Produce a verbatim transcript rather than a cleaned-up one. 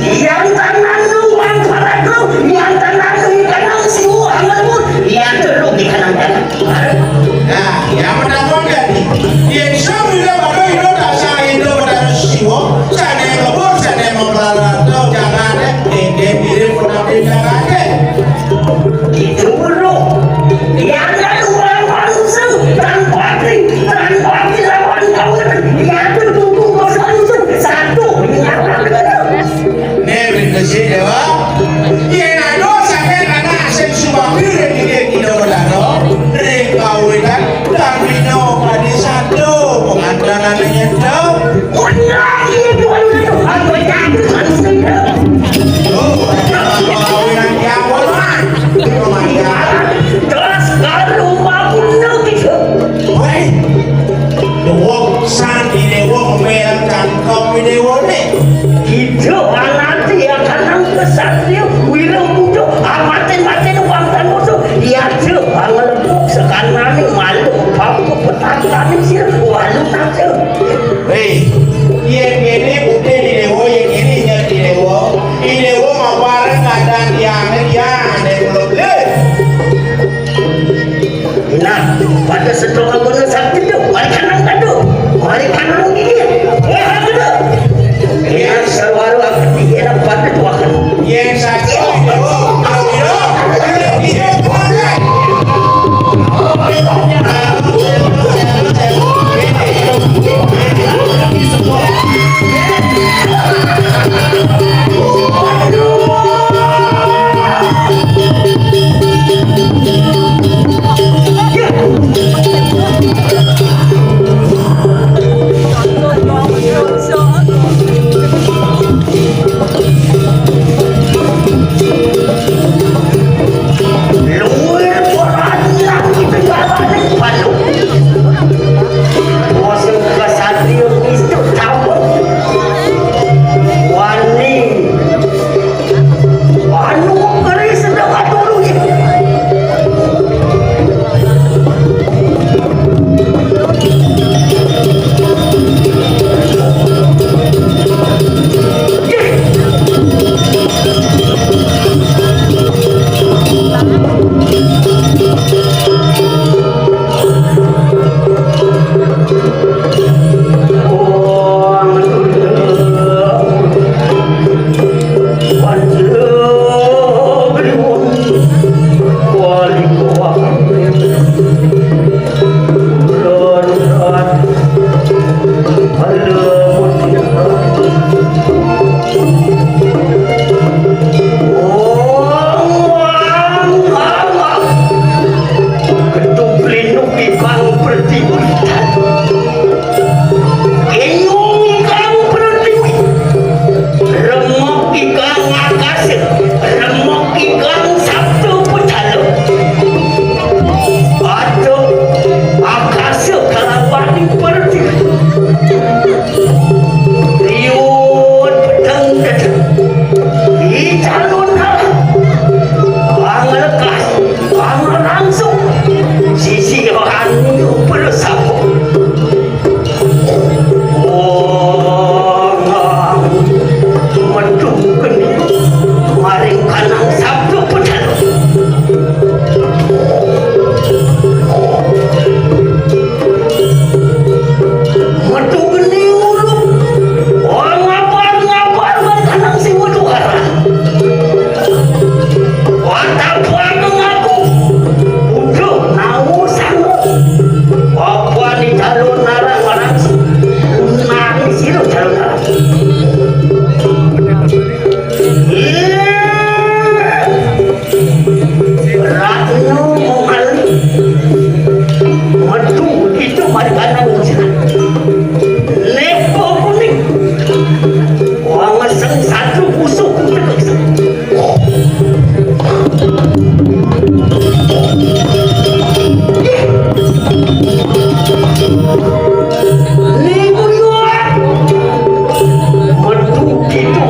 Yang tanah nu manfaat lu, yang tanah nu ikan nang siu angel pun, yang jeruk ikan nang tanah. Nah, yang menakutkan nih, yang sembilan pada itu dasar itu pada siu, sana yang kebun, sana yang mempelala, tuh jangan deh, deh, deh, deh, deh, jangan deh. Itu buruk. Yang ada orang palsu, tanpa hati, tanpa hati lawan kawan. Yang tertutup pasal itu satu, yang orang. Nih, bintesi dewa. Yang ada sampai anak sing suami ring ini tidak berdarah. Ring kawitan dan bina padi satu. Pengantaran yang tahu. Wah, iya, iya, iya, iya, iya. Apa yang harus kita? Oh, kawitan yang bodoh. Terus baru mau gitu. Woi, dewa san di dewa mel cangkem di dewa nih. Gitu, anak dia kanang kesatria, wira muda, amatin-matin wangtan musuh. Iya, tuh, angel buk sekanane malu, papu petatane sih, walu tak tuh. Hei, yen kene putih di dewa, yen kene injak di dewa. Di dewa mabareng kadang tiang, tiang, ada yang belum. Hei. Nah, pada setelah guna sakti tu, mari kanang tadu. Mari kanang gigi. Wah, tadu. Yang selalu aku tiada pada tuakan. Yang satu, oh, oh, oh, oh, oh, oh, oh. Wani. Anu ngeri sedang atur. Ketuk linuk ibang pertiwi. Inyung ikang pertiwi. Remuk ikang akase. Remuk ikang sabda pecala. Aduh, akase kalawan pertiwi. Riut peteng teteng. Di calon arah. Bang lekas, bang langsung. Sisi rohani bersama. Wong metu kene. Maring kanang sabda pecah. Metu geni nguluk. Ora ngapar-ngapar, kanang sing wedu karan. Ora tapar ngaku. Uduh, nawu sanggup. Apa ni calon narang marang? Nang sira calon narang? Iya. Ratno Mokal. Waduh, itu mari kanang ujian. Lepo kuning. Wong meseng satu busuk kuning. Niku yo. Metu gitu.